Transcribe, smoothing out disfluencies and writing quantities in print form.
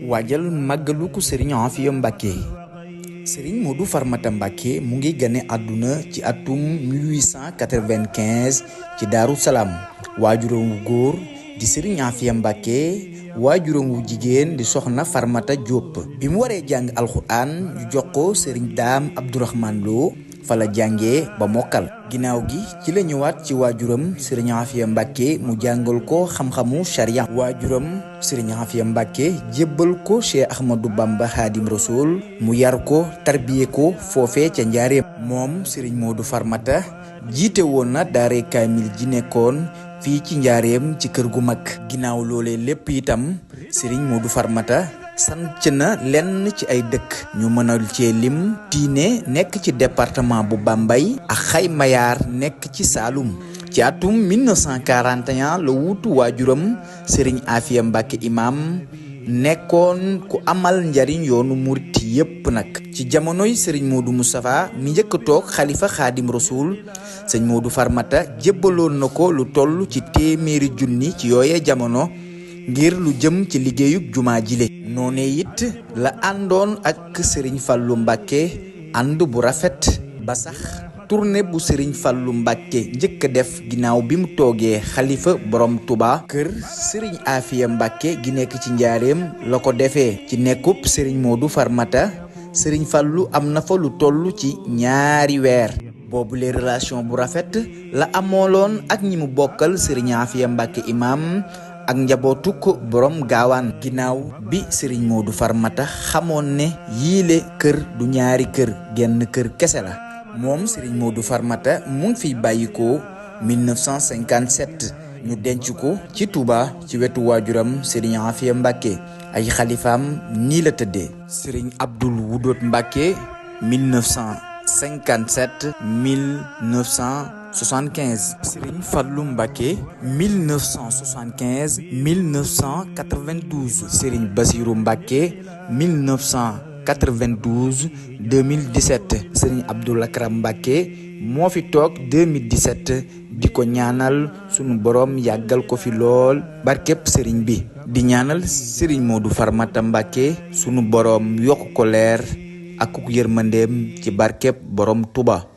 waajal màggalu ko Serigne Afia Mbacké. Serigne Modou Farmata Mbacké mu ngi gane àdduna ci atum 1895 ci Daaru Salaam. waajuram wu góor di Serigne Afia Mbacké, waajuram wu jigéen di soxna Farmata Diop. bi mu waree jàng alxuraan ñu jox ko Serigne Daam Abdourahmane Lo fa la jàngee ba mokkal. ginnaaw gi ci la ñëwaat ci waajuram Serigne Afia Mbacké mu jàngal ko xam-xamu sharia. waajuram Serigne Afia Mbacké jébbal ko Cheikh Ahmadou Bamba Khadim Rasoul mu yar ko tarbiye ko foofee ca njaareem. moom Serigne Modou Farmata jiite woon na daare kaamil ji nekkoon fii ci njaareem ci kër gu mag. ginnaaw loolee lépp itam Serigne Modou Farmata sanc na lenn ci ay dëkk ñu mënal cee lim Tiné nekk ci département bu Bambey ak Xay Mayaar nekk ci Saloum. ci atum 1941 la wuutu waajuram Serigne Afia Mbacké imam nekkoon ku amal njariñ yoonu murit yépp nag. ci jamonoy Serigne Modou Moustapha mi njëkk a toog xalifa Khadim Rasoul, sëñ Modou Farmata jébbaloon na ko lu toll ci 100 junni ci yooye jamono ngir lu jëm ci liggéeyub jumaa jile. noone it la àndoon ak Serigne Fallou Mbacké ànd bu rafet ba sax tournée bu Serigne Fallou Mbacké njëkk a def ginnaaw bi mu toogee xalifa borom Touba. kër Serigne Afia Mbacké gi nekk ci njaareem la ko defee. ci nekkub Serigne Modou Farmata Serigne Fallou am na fa lu toll ci 2 weer. boobule relation bu rafet la amooloon ak ñi mu bokkal Serigne Afia Mbacké imam ak njabootu ko borom gaawaan. ginnaaw bi Serigne Modou Farmata xamoon ne yiile kër du 2 kër genn kër kese la. moom Serigne Modou Farmata mu ngi fiy bàyyikoo 1957 ñu denc ko ci Touba ci wetu waajuram Serigne Afia Mbacké. ay xalifaam nii la tëddee: Serigne Abdoul Wudot Mbacké 1957 1975, Serigne Fallou Mbacké 1975 1992, Serigne Bassirou Mbacké 1992 2017. Serigne Abdoul Akram Mbacké moo fi toog 2017 di ko ñaanal sunu borom yàggal ko fi lool barkeb Serigne bi. di ñaanal Serigne Modou Farmata Mbacké sunu borom yokk ko leer ak ku yërmandeem ci barkeb borom Touba.